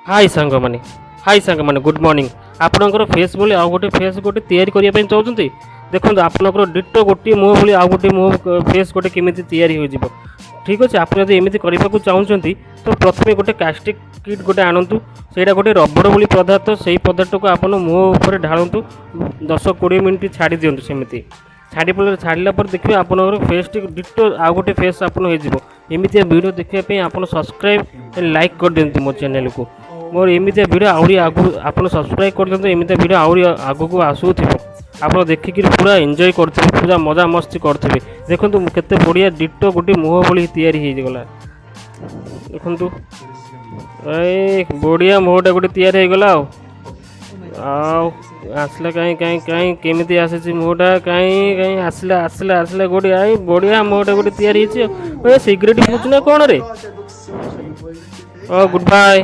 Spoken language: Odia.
ହାଇ ସାଙ୍ଗମାନେ, ହାଇ ସାଙ୍ଗମାନେ, ଗୁଡ଼୍ ମର୍ଣ୍ଣିଂ। ଆପଣଙ୍କର ଫେସ୍ ଭଳି ଆଉ ଗୋଟେ ଫେସ୍ ଗୋଟେ ତିଆରି କରିବା ପାଇଁ ଚାହୁଁଛନ୍ତି? ଦେଖନ୍ତୁ, ଆପଣଙ୍କର ଡିଟୋ ଗୋଟିଏ ମୁହଁ ଭଳି ଆଉ ଗୋଟିଏ ମୁହଁ, ଫେସ୍ ଗୋଟେ କେମିତି ତିଆରି ହୋଇଯିବ। ଠିକ୍ ଅଛି, ଆପଣ ଯଦି ଏମିତି କରିବାକୁ ଚାହୁଁଛନ୍ତି ତ ପ୍ରଥମେ ଗୋଟେ କାଷ୍ଟିକ୍ କିଟ୍ ଗୋଟେ ଆଣନ୍ତୁ। ସେଇଟା ଗୋଟେ ରବର ଭଳି ପଦାର୍ଥ। ସେଇ ପଦାର୍ଥକୁ ଆପଣ ମୁହଁ ଉପରେ ଢାଳନ୍ତୁ, 10-20 ମିନିଟ୍ ଛାଡ଼ି ଦିଅନ୍ତୁ। ସେମିତି ଛାଡ଼ିଲା ପରେ ଦେଖିବେ, ଆପଣଙ୍କର ଫେସ୍ଟି ଡିଟୋ ଆଉ ଗୋଟେ ଫେସ୍ ଆପଣ ହେଇଯିବ। ଏମିତିଆ ଭିଡ଼ିଓ ଦେଖିବା ପାଇଁ ଆପଣ ସବସ୍କ୍ରାଇବ୍, ଲାଇକ୍ କରିଦିଅନ୍ତୁ ମୋ ଚ୍ୟାନେଲକୁ। ମୋର ଏମିତିଆ ଭିଡ଼ିଓ ଆହୁରି ଆଗକୁ, ଆପଣ ସବସ୍କ୍ରାଇବ୍ କରିଦିଅନ୍ତୁ। ଏମିତିଆ ଭିଡ଼ିଓ ଆହୁରି ଆଗକୁ ଆସୁଥିବ। ଆପଣ ଦେଖିକିରି ପୁରା ଏନ୍ଜୟ କରୁଥିବେ, ପୁରା ମଜାମସ୍ତି କରୁଥିବେ। ଦେଖନ୍ତୁ, କେତେ ବଢ଼ିଆ ଡିଟୋ ଗୋଟେ ମୁହଁ ଭଳି ତିଆରି ହେଇଗଲା। ଦେଖନ୍ତୁ, ଏ ବଢ଼ିଆ ମୁହଁଟା ଗୋଟେ ତିଆରି ହେଇଗଲା। ଆଉ ଆସିଲା କାହିଁ, କାହିଁ, କାହିଁ? କେମିତି ଆସିଛି ମୁହଁଟା? କାହିଁ, କାହିଁ ଆସିଲା? ଆସିଲା, ଆସିଲା ଗୋଟେ। I, ବଢ଼ିଆ ମୁହଁଟା ଗୋଟେ ତିଆରି ହେଇଛି। ଆଉ ଏ ସିଗାରେଟ୍ ପିଉଛୁ ନା କ'ଣ ରେ? ଓ, ଗୁଡ୍ ବାଏ।